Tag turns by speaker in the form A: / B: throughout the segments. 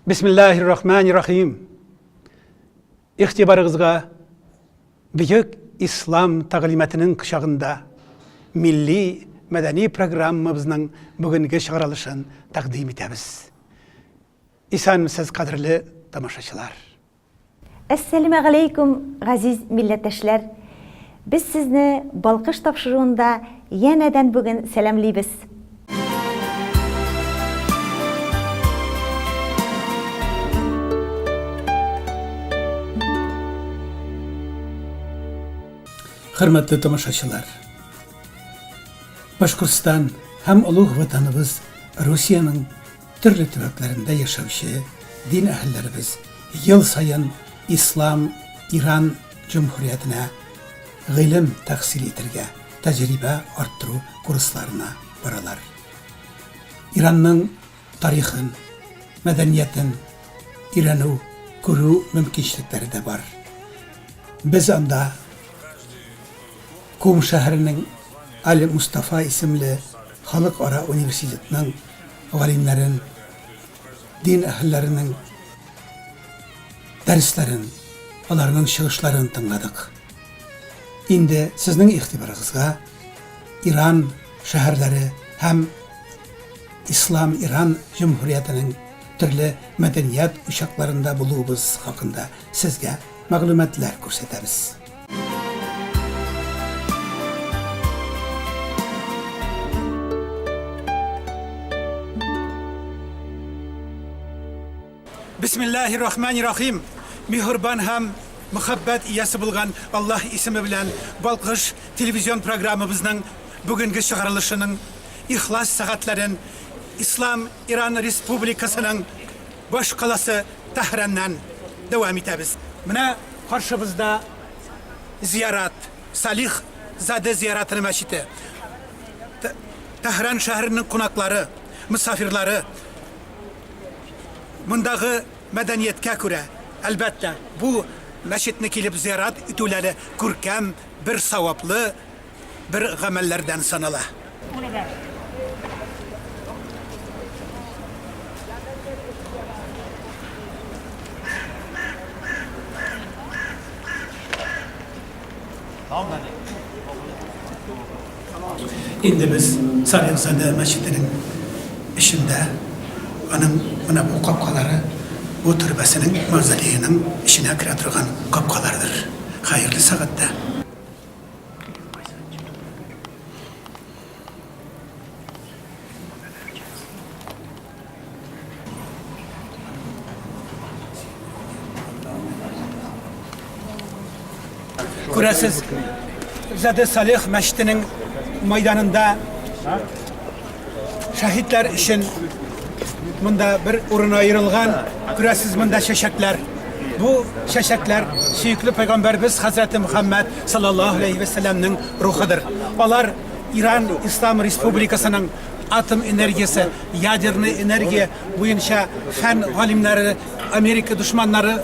A: Бисмиллахир рахманир рахим. Игътибарыгызга бөек ислам тәгълиматының кочагында милли мәдәни программабызның бүгенге чыгарылышын тәкъдим итәбез. Исәнмесез, кадерле тамашачылар.
B: Әссәләмәгаләйкүм, газиз милләттәшләр! Без сезне Балкыш тапшыруында янәдән бүген сәламлибез.
A: Хөрмәтле тамашачылар! Башкортстан һәм олуг Ватаныбыз Русиянең Төрле төбәкләрендә яшәүче дин әһелләребез ел саен Ислам Иран Җөмһүриятенә гыйлем тәхсил итергә, тәҗрибә арттыру курсларына баралар. Иранның тарихын, мәдәниятен өйрәнү, күрү мөмкинчелекләре дә бар. Без анда Кум шәһәренең Аль-Мустафа исемле халыкара университетның галимнәрен, дин әһелләренең дәресләрен, аларның чыгышларын тыңладык. Инде сезнең игътибарыгызга Иран шәһәрләре һәм Ислам Иран Җөмһүриятенең төрле мәдәният учакларында булуыбыз хакында сезгә мәгълүматлар күрсәтәбез. Бисмиллахи рахмани рахим. Миһербан һәм мөхәббәт иясе булган Аллаһ исеме белән Балкыш телевизион программабызның бүгенге чыгарылышының ихлас сәгатьләрен Ислам Иран Республикасының баш каласы Тәһраннан дәвам итәбез. Менә каршыбызда зиярат, Салих Заде зияратыны мәчете. Тәһран шәһәренең кунаклары, мөсафирлары мондагы мәдәнияткә күрә, әлбәттә, бу мәчетне килеп зиярат итүләре күркәм бер саваплы бер гамәлләрдән санала. Инде без Салихзадә мәчетенең эчендә, аның менә бу капкалары, бу төрбәсенең, мавзолееның эченә керә торган капкалардыр. Хәерле сәгатьтә! Күрәсез, Заде Салих мәчетенең майданында шәһитләр өчен монда бер урын аерылган. Күрәсез, монда чәчәкләр. Бу чәчәкләр сөекле пәйгамбәрбез хәзрәте Мөхәммәд саллаллаһу алейһи вә сәлләмнең рухыдыр. Алар Иран Ислам Республикасының атом энергиясе, ядерный энергия буенча фән галимнәре Америка дошманнары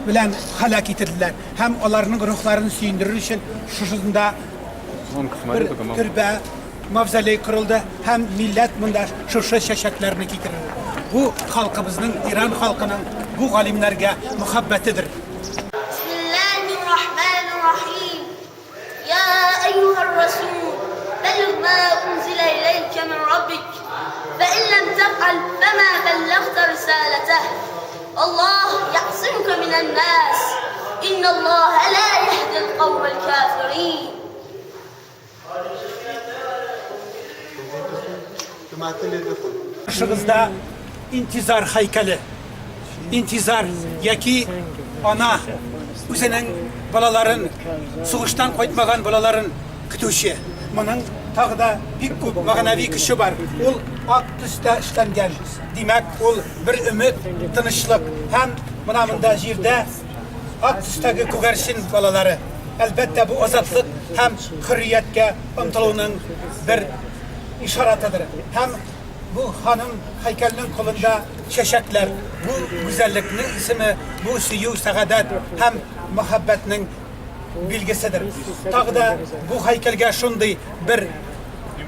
A: белән һәлак ителделәр һәм аларның рухларын сөендерер өчен шушында бер төрбә, мавзолей корылды һәм милләт монда шушы чәчәкләрне китерер. Бу халкыбызның, Иран халкының бу галимнәргә мөхәббәтедер.
C: Бисмиллаһир-рахманир-рахим. Я әйюһәр-расул, бәллиг ма унзиля иләйкә мин раббик, фә ин ләм тәфъәл фәмә бәлләгътә рисаләтәһ. Аллаһ яъсимука минән-нәс, инналлаһә лә яһдил каумәл-кафирин.
A: Каршыгызда Интизар һәйкәле. Интизар яки ана үзенең балаларын, сугыштан кайтмаган балаларын көтүче. Моның тагы да бик күп мәгънәви көче бар. Ул ак төстә эшләнгән. Димәк, ул бер өмет, тынычлык һәм менә монда җирдә ак төстәге күгәрчен балалары. Әлбәттә, бу азатлык һәм хөррияткә омтылуның бер ишаратыдыр. Һәм бу ханым һәйкәлнең кулында чәчәкләр. Бу гүзәллекнең исеме, бу сөю, сәгадәт һәм мәхәббәтнең билгеседер. Тагы да бу һәйкәлгә шундый бер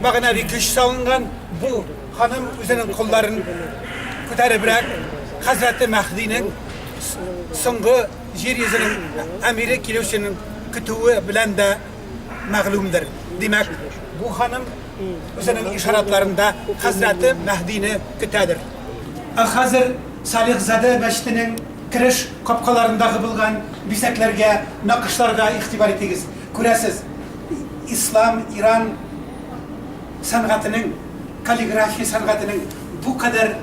A: мәгънәви көч салынган, бу ханым үзенең кулларын күтәребрәк. Хәзрәте Мәһдинең соңгы җир йөзенең әмире килүченең көтүе белән дә мәгълүмдер. Димәк, бу ханым үзенең ишаратларында хәзрәте Мәһдине көтәдер. Ә хәзер Салихзадә мәчетенең кереш капкаларындагы булган бизәкләргә, накышларга игътибар итегез. Күрәсез, ислам, Иран сәнгатенең, каллиграфия сәнгатенең бу кадәр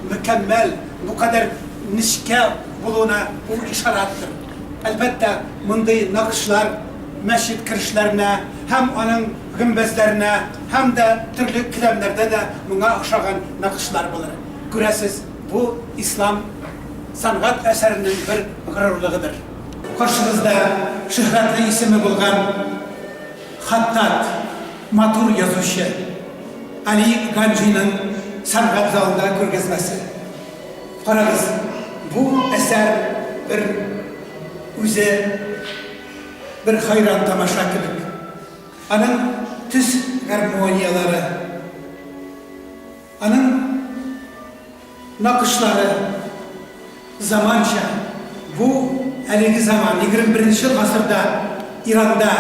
A: мөкәммәл, бу кадәр нечкә булуына бу ишарәттер. Әлбәттә, мондый накышлар мәчет керешләренә һәм аның гөмбәзләренә һәм дә төрле келәмнәрдә дә моңа охшаган накышлар булыр. Күрәсез, бу ислам сәнгать әсәренең бер горурлыгыдыр. Каршыгызда шөһрәтле исеме булган хаттат, матур язучы Али Ганҗиның сәнгать залында күргәзмәсе. Карагыз, бу әсәр бер үзе бер хайран тамаша кебек. Аның төс гармонияләре, аның Накышлары заманча. Бу әлеге заман, егерме беренче гасырда Иранда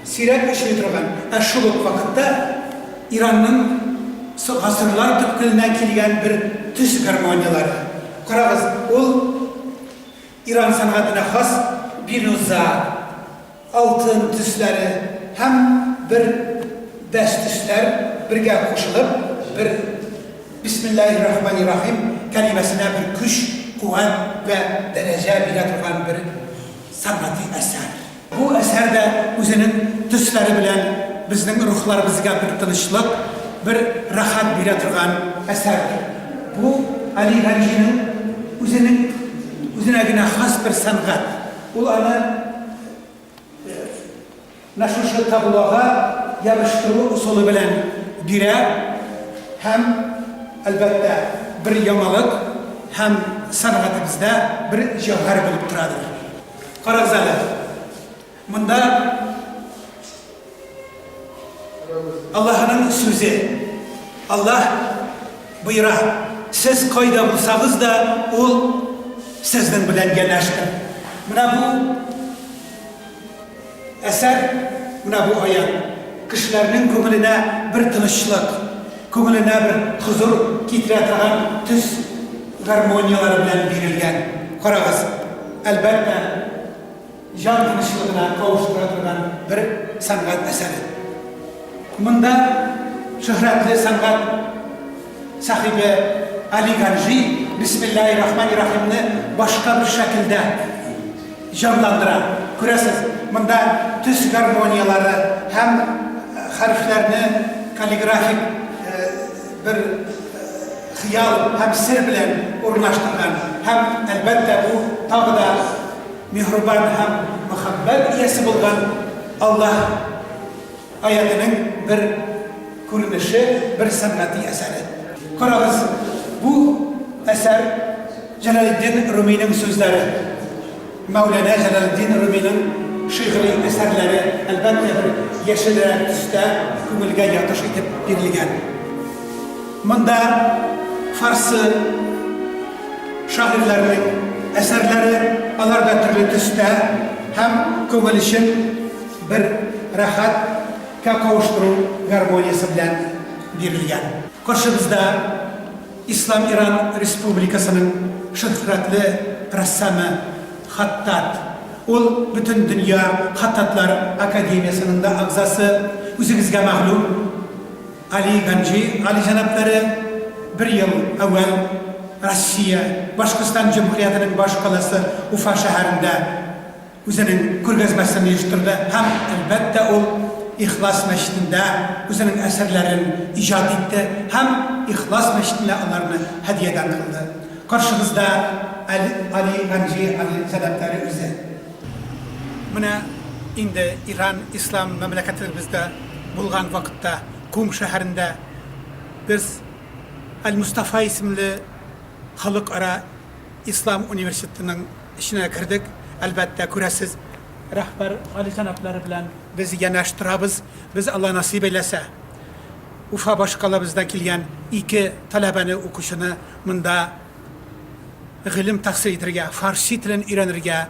A: сирәк очрый торган, ә шул ук вакытта Иранның гасырлар төпкеленә килгән бер төс гармонияләре. Карагыз, ул Иран сәнгатенә хас бирюза, Алтын төсләре һәм бер бәс төсләр бергә кушылып, бер Бисмиллаһир-рахманир-рахим кәлимәсенә бер көч, куәт вә дәрәҗә бирә торган бер сәнгати әсәр. Бу әсәр дә үзенең төсләре белән безнең рухларыбызга бер тынычлык, бер рәхәт бирә торган әсәрдер. Бу Али Ганҗиның үзенең үзенә генә хас бер сәнгать. Ул аны менә шушы таблога ябыштыру ысулы белән бирә һәм, әлбәттә, бер яңалык һәм сәнгатебездә бер җәүһәр булып торадыр. Карагыз әле, монда Аллаһының сүзе. Аллаһ боера, сез кайда булсагыз да, ул сезнең белән янәштер. Менә бу әсәр, менә бу аят кешеләрнең күңеленә бер тынычлык, күңеленә бер хозур китерә торган төс гармонияләре белән бирелгән. Карагыз, әлбәттә, җан тынычлыгына кавыштыра торган бер сәнгать әсәре. Монда шөһрәтле сәнгать сахибе Али Ганжи Бисмиллаһи-рахмани-рахимны башка бер шәкелдә җанландыра. Күрәсез, монда төс гармонияләре һәм хәрефләрне каллиграфик бер хыял һәм сер белән урнаштырган һәм, әлбәттә, бу тагы да Миһербан һәм мәхәббәт иясе булган Аллаһ аятенең бер күренеше, бер сәнгати әсәре. Карагыз, бу әсәр Җәләлетдин Руминың сүзләре. Мәүланә Җәләлетдин Руминың шигъри әсәрләре, әлбәттә, бер яшелрәк төстә, күңелгә ятыш итеп бирелгән. Монда фарсы шагыйрьләрнең әсәрләре, алар да төрле төстә һәм күңел өчен бер рәхәт кә кавыштыру гармониясе белән бирелгән. Каршыбызда Ислам Иран Республикасының шөһрәтле рәссамы Хаттат. Ул Бөтендөнья хаттатлар академиясенең дә әгъзасы. Үзегезгә мәгълүм, Али Ганҗи галиҗәнаплары бер ел әүвәл Россия, Башкортстан Җөмһүриятенең баш каласы Уфа шәһәрендә үзенең күргәзмәсен оештырды һәм, әлбәттә, ул Ихлас мәчетендә үзенең әсәрләрен иҗат итте һәм Ихлас мәчетенә аларны һәдиядән кылды. Каршыгызда Али Ганҗи галиҗәнаплары үзе. Менә инде Иран ислам мәмләкәтебездә булган вакытта Кум шәһәрендә без Әл-Мустафа исемле халыкара ислам университетының эченә кердек. Әлбәттә, күрәсез, рәһбәр галиҗәнаплары белән без янәш торабыз. Без, Алла насыйп әйләсә, Уфа башкалабыздан килгән ике таләбәне, укучыны монда. гыйлем тәхсил итергә, фарси телен өйрәнергә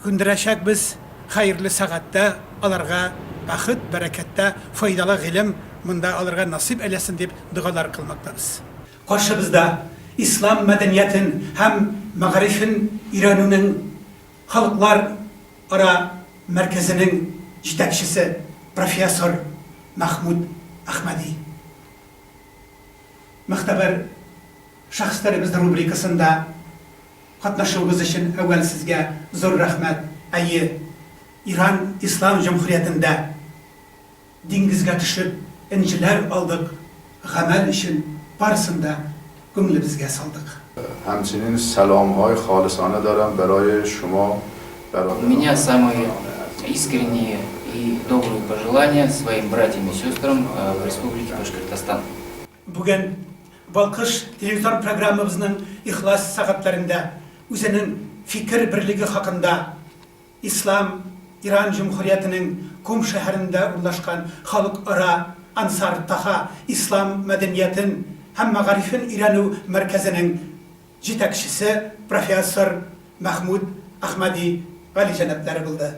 A: күндерәчәкбез, хәерле сәгатьтә аларга бәхет, бәрәкәттә файдалы гыйлем монда алырга насыйп әйләсен дип догалар кылмактабыз. Каршыбызда ислам мәдәниятен һәм мәгарифен өйрәнүнең халыклар ара мәркәзенең җитәкчесе профессор Мәхмүд Әхмәди. Мөхтәбәр шәхесләребез рубрикасында катнашуыгыз өчен әүвәл сезгә зур рәхмәт. Әйе, Иран Ислам Җөмһүриятендә диңгезгә төшеп энҗеләр алдык, гамәл өчен барысын да күңелебезгә салдык.
D: همچنین سلام های خالصانه دارم برای شما
E: У меня самые искренние и добрые пожелания своим братьям и сестрам в Республике Башкортостан.
A: Бүген Балкыш телевизион программабызның ихлас сәгатьләрендә үзенең фикер берлеге хакында Ислам Иран Җөмһүриятенең Кум шәһәрендә урнашкан Халыкара Ансар Таха ислам мәдәниятен һәм мәгарифен өйрәнү мәркәзенең җитәкчесе профессор Мәхмүд Әхмәди галиҗәнаплары булды.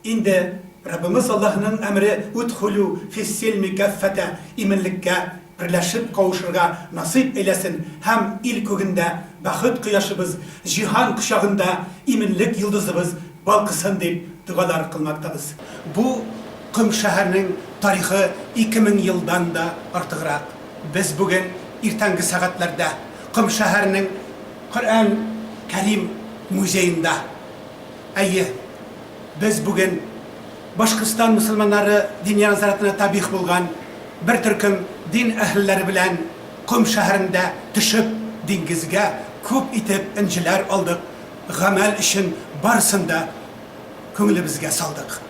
A: Инде Раббымыз Аллаһының әмере Үдхулю фис-силми кәффәтә, иминлеккә берләшеп кавышырга насыйп әйләсен һәм ил күгендә бәхет кояшыбыз, җиһан кочагында иминлек йолдызыбыз балкысын дип догалар кылмактабыз. Бу Ком шәһәренең тарихы 2000 елдан да артыграк. Без бүген иртәнге сәгатьләрдә Ком шәһәренең Коръән Кәрим музеенда. Әйе, без бүген Башкортстан мөселманнары Диния нәзарәтенә табигъ булган бер төркем дин әһелләре белән Ком шәһәрендә төшеп, диңгезгә күп итеп энҗеләр алдык, гамәл өчен барысын да күңелебезгә салдык.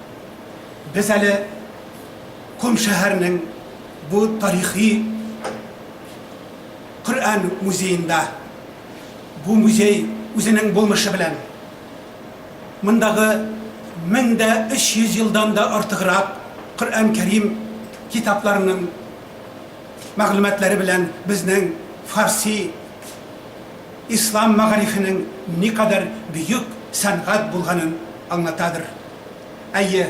A: Без әле Ком шәһәренең бу тарихи Коръән музеенда. Бу музей үзенең булмышы белән мондагы 1300 елдан да артыграк Коръән Кәрим китапларының мәгълүматлары белән безнең фарси ислам мәгарифенең никадәр бөек сәнгать булганын аңлатадыр. Әйе,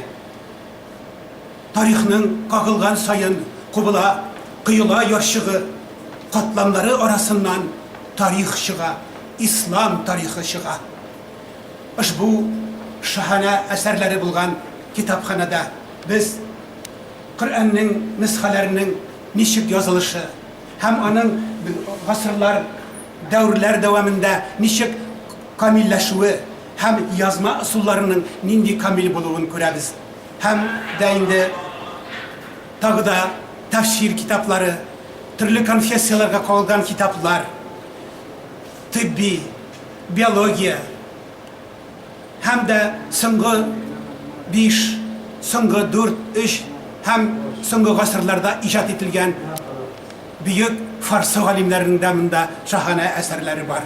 A: Тарихның кагылган саен кубыла, коела ярчыгы катламнары арасыннан тарих чыга, ислам тарихы чыга. Ошбу шаһанә әсәрләре булган китапханәдә без Коръәннең нөсхәләренең ничек язылышы һәм аның гасырлар, дәверләр дәвамында ничек камилләшүе һәм язма ысулларының нинди камил булуын күрәбез. Һәм дә инде тагы да тәфсир китаплары, төрле конфессияләргә кагылган китаплар, тибби, биология һәм дә соңгы биш, соңгы дүрт, өч һәм соңгы гасырларда иҗат ителгән бөек фарсы галимнәренең дә монда шаһанә әсәрләре бар.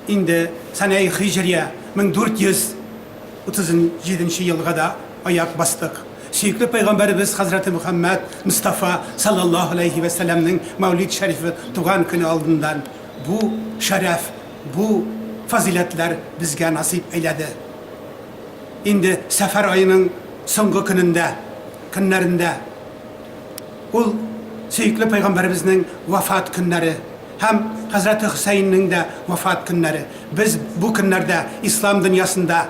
A: Инде сәнәи һиҗрия 1437 нче елга да аяк бастык. Сөекле пәйгамбәребез хәзрәте Мөхәммәд Мостафа салләллаһу галәйһи вә сәлләмнең Мәүлид шәрифе туган көне алдыннан бу шәрәф, бу фазыйләтләр безгә насыйп әйләде. Инде сәфәр аеның соңгы көнендә, көннәрендә, ул сөекле пәйгамбәребезнең вафат көннәре, Һәм хәзрәте Хөсәеннең дә вафат көннәре. Без бу көннәрдә ислам дөньясында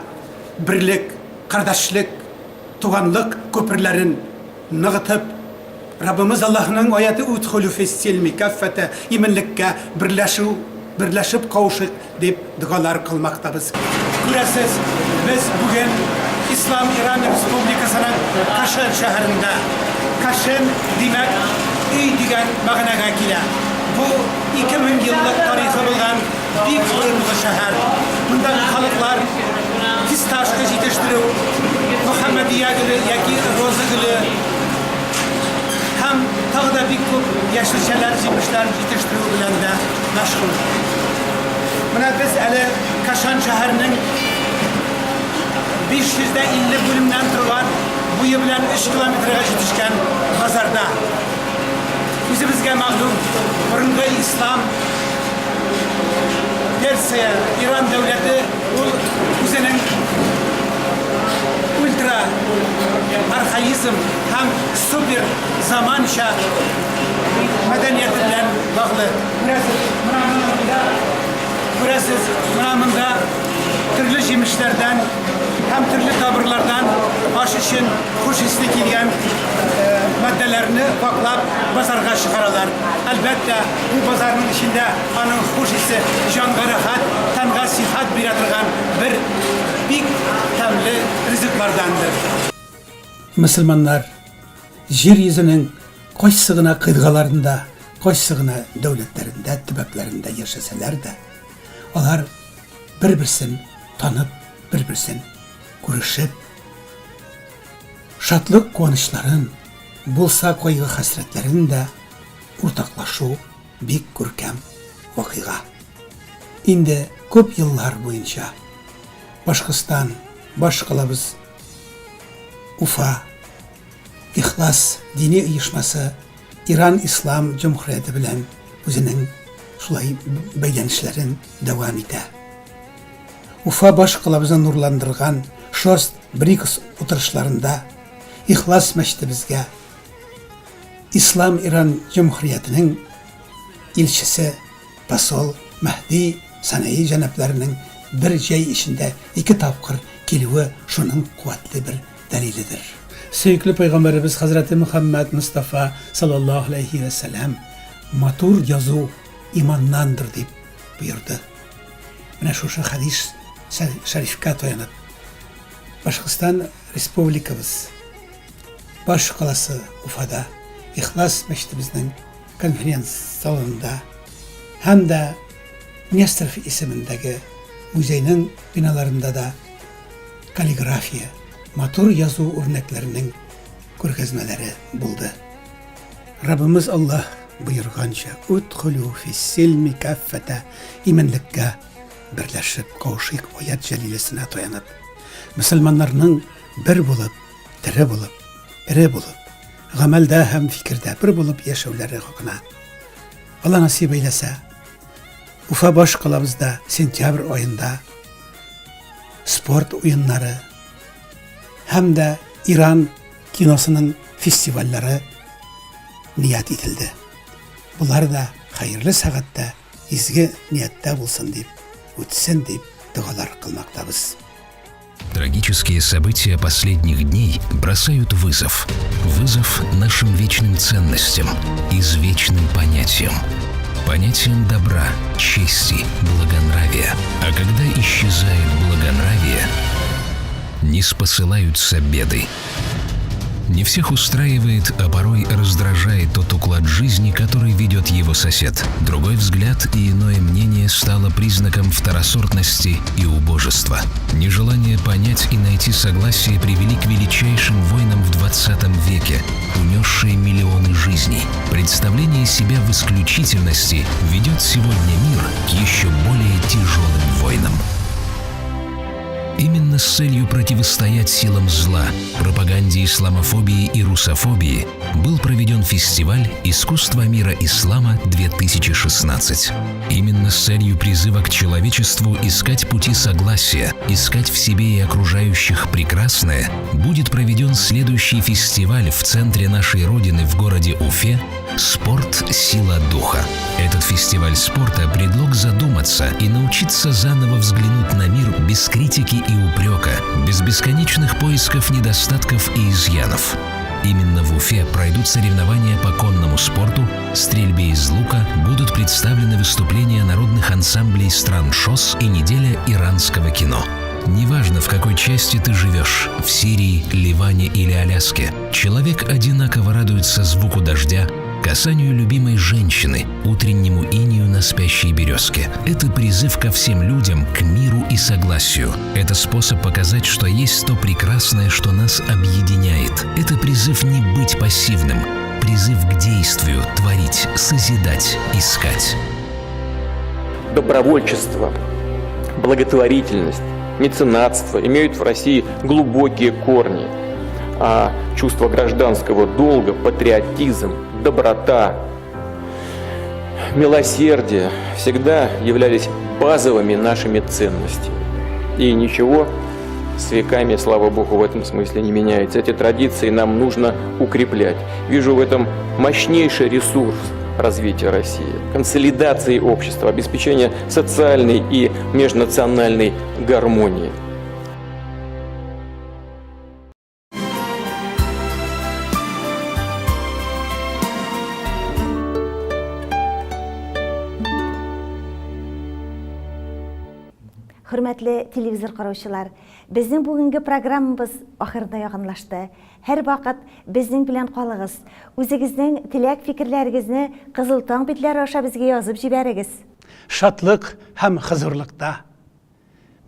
A: берлек, кардәшлек, туганлык күперләрен ныгытып, Раббымыз Аллаһының аяте Удхулю фис-силми каффәтә, иминлеккә берләшү, берләшеп кавышыйк дип догалар кылмактабыз. Күрәсез, без бүген Ислам Иран Республикасының Кашен шәһәрендә. Кашен, димәк, өй дигән мәгънәгә килә. Бу 2000 еллык тарихы булган бик борынгы шәһәр. Мондагы халыклар фисташка җитештерү, Мөхәммәдия гөле яки роза гөле һәм тагы да бик күп яшелчәләр, җимешләр җитештерү белән дә мәшгуль. Менә без әле Кашан шәһәренең 550 бүлемнән торган, буе белән 3 километрга җитешкән базарда. Үзебезгә мәгълүм, борынгы ислам Персия, Иран дәүләте ул үзенең ультра архаизм һәм супер заманча мәдәнияте белән баглы. Күрәсез, менә монда, күрәсез, менә монда төрле җимешләрдән һәм төрле табырлардан аш өчен хуш исле килгән матдәләрне ваклап базарга чыгаралар. Әлбәттә, бу базарның эчендә аның хуш исе җанга рәхәт, тәнгә сихәт бирә торган бер бик тәмле ризыклардандыр. Мөселманнар җир йөзенең кайсы гына кыйтгаларында, кайсы гына дәүләтләрендә, төбәкләрендә яшәсәләр дә, алар бер-берсен танып, бер-берсен күрешеп, шатлык-куанычларын, булса кайгы-хәсрәтләрен дә уртаклашу бик күркәм вакыйга. Инде күп еллар буенча Башкортстан башкалабыз Уфа Ихлас дини оешмасы Иран Ислам Җөмһүрияте белән үзенең шулай бәйләнешләрен дәвам итә. Уфа башкалабызны нурландырган Шост БРИКС утырышларында Ихлас мәчетебезгә Ислам Иран Җөмһүриятенең илчесе посол Мәһди Санаи җәнапларының бер җәй эчендә ике тапкыр килүе шуның куәтле бер дәлиледер. Сөекле пәйгамбәребез хәзрәте Мөхәммәд Мостафа саллаллаһу алейһи вә сәлам матур язу иманнандыр дип боерды. Менә шушы хәдис шәрифкә таянып, Башкортстан Республикабыз баш каласы Уфада Ихлас мәчетебезнең конференц-залында һәм дә Нестеров исемендәге музейның биналарында да каллиграфия, матур язу үрнәкләренең күргәзмәләре булды. Раббымыз Аллаһ боерганча, Удхулю фис-сильми каффәтә, иминлеккә берләшеп кавышыйк аять җәлиләсенә таянып, мөселманнарның бер булып, тере булып, эре булып, гамәлдә һәм фикердә бер булып яшәүләре хакына. Алла насыйп әйләсә, Уфа баш калабызда сентябрь аенда спорт уеннары һәм дә Иран киносының фестивальләре ният ителде. Болар да хәерле сәгатьтә, изге нияттә булсын дип, үтсен дип догалар кылмактабыз.
F: Трагические события последних дней бросают вызов. Вызов нашим вечным ценностям, извечным понятиям. Понятиям добра, чести, благонравия. А когда исчезает благонравие, не спосылаются беды. Не всех устраивает, а порой раздражает тот уклад жизни, который ведет его сосед. Другой взгляд и иное мнение стало признаком второсортности и убожества. Нежелание понять и найти согласие привели к величайшим войнам в 20 веке, унесшие миллионы жизней. Представление себя в исключительности ведет сегодня мир к еще более тяжелым войнам. Именно с целью противостоять силам зла, пропаганде исламофобии и русофобии был проведен фестиваль «Искусство мира ислама-2016». Именно с целью призыва к человечеству искать пути согласия, искать в себе и окружающих прекрасное, будет проведен следующий фестиваль в центре нашей Родины в городе Уфе «Спорт. Сила духа». Этот фестиваль спорта – предлог задуматься и научиться заново взглянуть на мир без критики и упрека, без бесконечных поисков недостатков и изъянов. Именно в Уфе пройдут соревнования по конному спорту, стрельбе из лука, будут представлены выступления народных ансамблей стран ШОС и неделя иранского кино. Неважно, в какой части ты живешь – в Сирии, Ливане или Аляске – человек одинаково радуется звуку дождя, касанию любимой женщины, утреннему инию на спящей березке. Это призыв ко всем людям, к миру и согласию. Это способ показать, что есть то прекрасное, что нас объединяет. Это призыв не быть пассивным, призыв к действию, творить, созидать, искать.
G: Добровольчество, благотворительность, меценатство имеют в России глубокие корни. А чувство гражданского долга, патриотизм, доброта, милосердие всегда являлись базовыми нашими ценностями. И ничего с веками, слава Богу, в этом смысле не меняется. Эти традиции нам нужно укреплять. Вижу в этом мощнейший ресурс развития России, консолидации общества, обеспечения социальной и межнациональной гармонии.
B: Хөрмәтле телевизор караучылар, безнең бүгенге программабыз ахырына якынлашты. Һәрвакыт безнең белән калыгыз. Үзегезнең теләк-фикерләрегезне Кызыл таң битләре аша безгә язып җибәрегез.
A: Шатлык һәм хозурлыкта.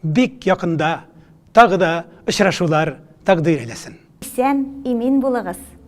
A: Бик якында тагы да очрашулар тәкъдир әйләсен.
B: Исән, имин булыгыз!